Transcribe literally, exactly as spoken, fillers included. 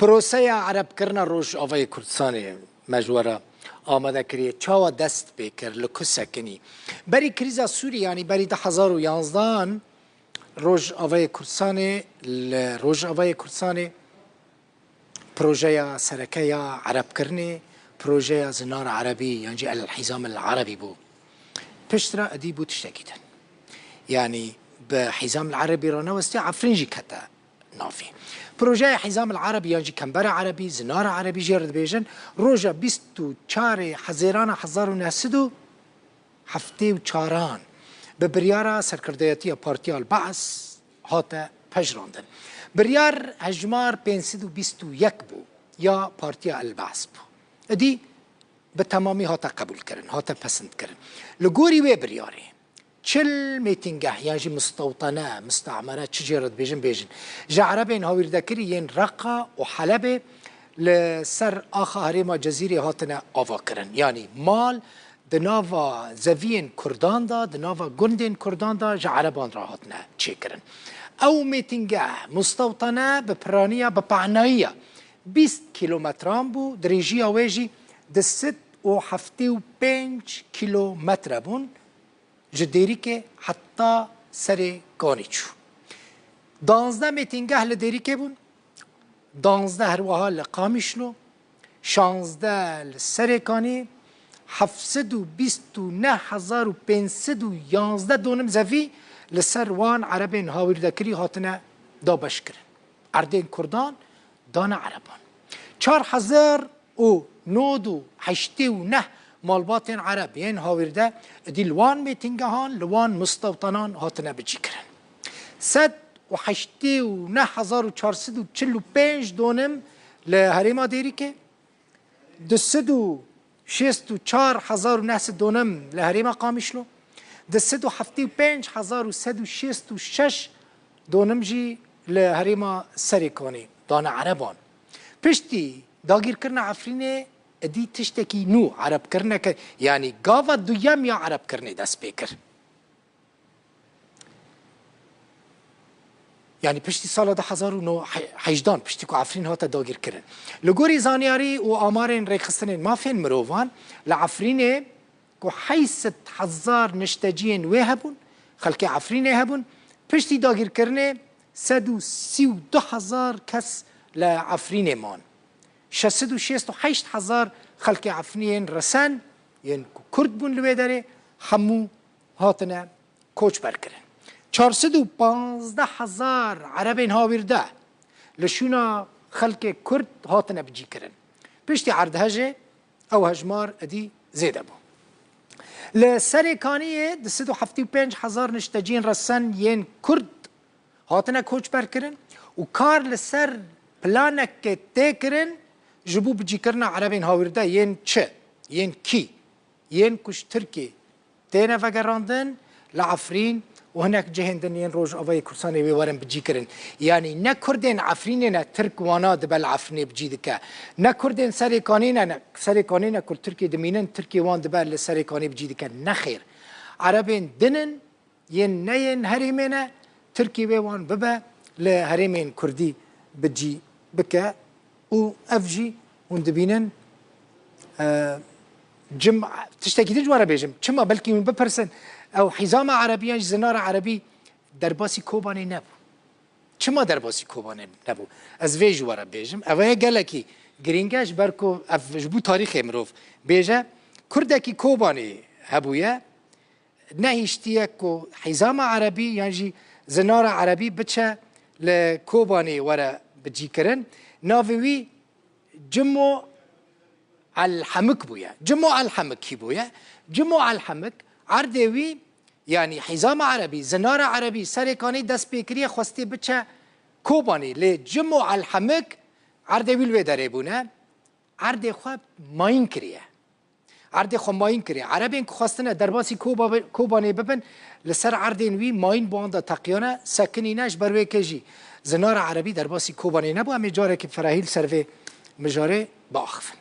Proseya erebkirina Rojavayê Kurdistanê me ji we re amade kiriye. Çawa dest pê kir? Li ku sekinî? Berî krîza Sûrî, yanî berî du hezar û yanzdehan, Rojavayê Kurdistanê, li Rojavayê Kurdistanê projeya sereke ya erebkirinê, projeya Zinar Erebî, yan jî El Hizam El Erebî bû. Piştre edî bû tiştekî din. Yanî bi Hizam El Erebî re newestiye, Efrîn jî kete navê. Projeya Hizam El Erebî yan jî Kembera Erebî, Zinara Erebî jê re dibêjin, roja bîst û çarê Hezêrana hezar û neh sed û heftê û çaran bi biryara serkirdeyatiya Partiya El Baas hate pejirandin. Biryar hejmar pênc sed û bîst û yek bû ya Partiya El Baas bû. Edî bi temamî hate qebûlkirin, hate pesindkirin. Li gorî wê biryarê, çil mêtingeh yan jî mistewtene, mistemere, çi jê re dibêjin bêjin, ji erebên hawîrdekirî yên Reqa û Helebê li ser axa herêma Cezîrê hatine avakirin. Yanî mal di nava zeviyên Kurdan de, di nava gundên Kurdan de ji ereban re hatine çêkirin. Ew mêtingeh, mistewtene, bi piraniya, bi pehnayiya bîst kîlometran bû, dirêjiya wê jî du sed û heftê û pênc kîlometre bûn, ji Dêrikê heta Serê Kanî çû. Danzdeh mêtingeh li Dêrikê bûn, danzdeh her wiha li Qamişlo, şazdeh li Serê Kanî, heft sed û bîst û neh hezar û pênc sed û yanzdeh donim zevî li ser wan erebên hawîrdekirî hatine dabeşkirin. Erdên Kurdan dane ereban. Çar hezar û nod û heştê û neh malbatên ereb yên hawîrde edî li wan mêtingehan, li wan mistewtanan hatine bicîkirin. Sed û heştê û neh hezar û çar sed û çil û pênc donim li herêma Dêrikê, du sed û şêst û çar hezar û neh sed donim li herêma Qamişlo, du sed û heftê û pênc hezar û sed û şêst û şeş donim jî li herêma Serê Kanî dane ereban. Piştî dagîrkirina Efrînê edî tiştekî nû, erebkirineke, yanî gava duyem ya erebkirinê dest pê kir. Yanî piştî sala du hezar û neh, hejdan, piştî ku Efrîn hate dagîrkirin. Li gorî zanyarî û amarên rêkxistinên mafên mirovan, li Efrînê ku heyt sed hezar nişteciyên wê hebûn, xelkê Efrînê hebûn, piştî dagîrkirinê sed û sî û du hezar kes li Efrînê man. Şeş sed û şêst û heşt hezar xelkê Efrînê yên resen, yên ku Kurd bûn li wê derê, hemû hatine koçber kirin. Çar sed û panzdeh hezar erebên hawîrde li şûna xelkê Kurd hatine bicîkirin. Piştî erdhejê ew hejmar edî zêde bû. Li Serê Kaniyê du sed û heftê û pênc hezar nişteciyên resen yên Kurd hatine koçber kirin û kar li ser planekê tê kirin ji bo bicîkirina erebên hawîrde yên çi, yên kî, yên ku ji Tirkiyê têne vegerandin li Efrîn û hinek cihên din yên Rojavayê Kurdistanê wê werin bicîkirin. Yanî ne Kurdên Efrînê ne, Tirk wana dibe li Efrînê bicî dike. Ne Kurdên Serê Kanî ne, ne Serê Kanî ne ku li Tirkiyê dimînin, Tirkiyê wan dibe li Serê Kanî bicî dike. Nexêr. Erebên din in, yên ne yên herêmê ne, Tirkiyê wê wan bibe li herêmên Kurdî bicî bike û ev jî hûn dibînin, e, cim, tiştekî din ji we re bêjim. Çima? Belkî hûn bipirsin, ew Hîzama Erebî yan jî Zinara Erebî derbasî Kobanê nebû. Çima derbasî Kobanê nebû? Ez vê ji we re bêjim. Ev ê gelekî girîng e, ji ber ku ev ji bo tarîxê mirov bêje, Kurdekî Kobanê hebûye, nehiştiye ku Hîzama Erebî yan jî Zinara Erebî biçe li Kobanê were bicîkirin. Navê wî Cimo El Hemik bûye. Cimo El Hemik kî bûye? Cimo El Hemik erdê wî, yanî Hîzama Erebî, Zinara Erebî, Serê Kanî dest pê kiriye, xwestiye biçe Kobanê. Lê Cimo El Hemik erdê wî li wê derê bûne, erdê xwe mayîn kiriye. Erdê xwe mayîn kiriye. Erebên ku xwestine derbasî Koba-, Kobanê bibin, li ser erdên wî mayîn bi wan de teqiyane, sekinîne, ji ber wê yekê jî Zinara Erebî derbasî Kobanê nebû. Em ê carekî ferahî li ser vê mijarê biaxivin.